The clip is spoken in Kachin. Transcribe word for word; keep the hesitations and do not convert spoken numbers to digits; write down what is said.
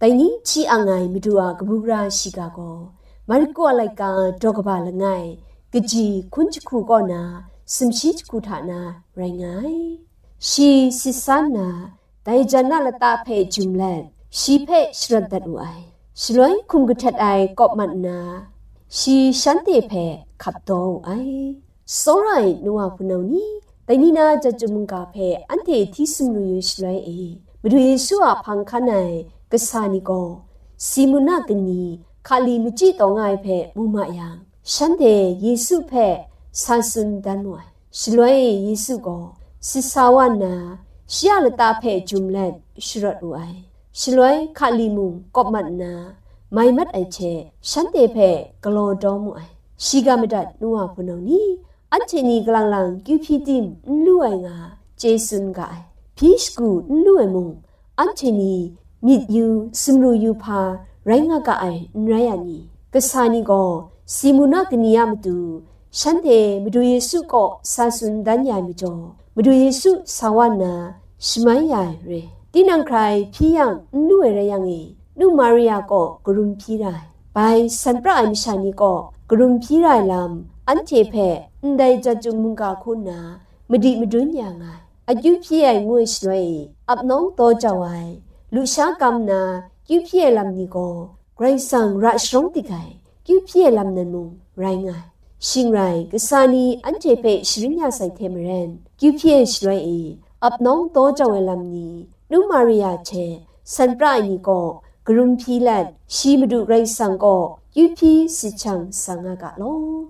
Dai ni hti ang ai Madu a kabu gara shiga gaw, Marko a laika daw kaba langai, kaji hkun jahku kaw na, sumshi jahku hta na rai nga ai. Shi sit sa nna, dai jan a lata hpe jum let, shi hpe sharawt dat wu ai. Shaloi hkum kahtet ai kawp mat nna, shi shanhte hpe hkap daw wu ai. Tsawra ai nu wa hpunau ni, dai ni na jat jum mungga hpe anhte hti sumru yu shaloi e, Madu Yesu a hpang hkan ai kasa ni gaw, Simun a kani hkali machyi taw nga ai hpe mu ma yang, shanhte Yesu hpe sa tsun dan mu ai. Shaloi Yesu gaw sit sa wa nna, shi a lata hpe jum let sharawt wu ai. Shaloi hkali mung kawp mat nna, mai mat ai hte shanhte hpe galaw daw mu ai. Shiga madat nu wa hpunau ni, anhte ni galang lang kyu hpyi tim n lu ai nga chye tsun ga ai. Hpyi shagu n lu ai mung, anhte ni myit yu sumru yu hpa rai nga ga ai n rai a ni? Kasa ni gaw Simun a kani a matu shanhte Madu Yesu kaw sa tsun dan ya ai majaw, Madu Yesu sa wa nna shamai ya ai re. Tinang hkrai hpyi yang n lu ai rai yang e, nu Maria kaw karum hpyi ra ai. Bai san pra ai masha ni kaw karum hpyi ra ai lam, anhte hpe ndai jat jum mungga hku nna madi madun ya nga ai. Akyu hpyi ai ngu ai shaloi e, ap nawng taw jau ai, lusha kam nna kyu hpyi ai lam ni gaw, Karai Kasang ra sharawng dik ai kyu hpyi ai lam nan mung rai nga ai. Shing rai, kasa ni anhte hpe sharin ya sai hte maren, kyu hpyi ai shaloi e, ap nawng taw jau ai lam ni, nu Maria hte san pra ai ni kaw karum hpyi let, shi Madu Karai Kasang kaw kyu hpyi sit shang sa nga ga law.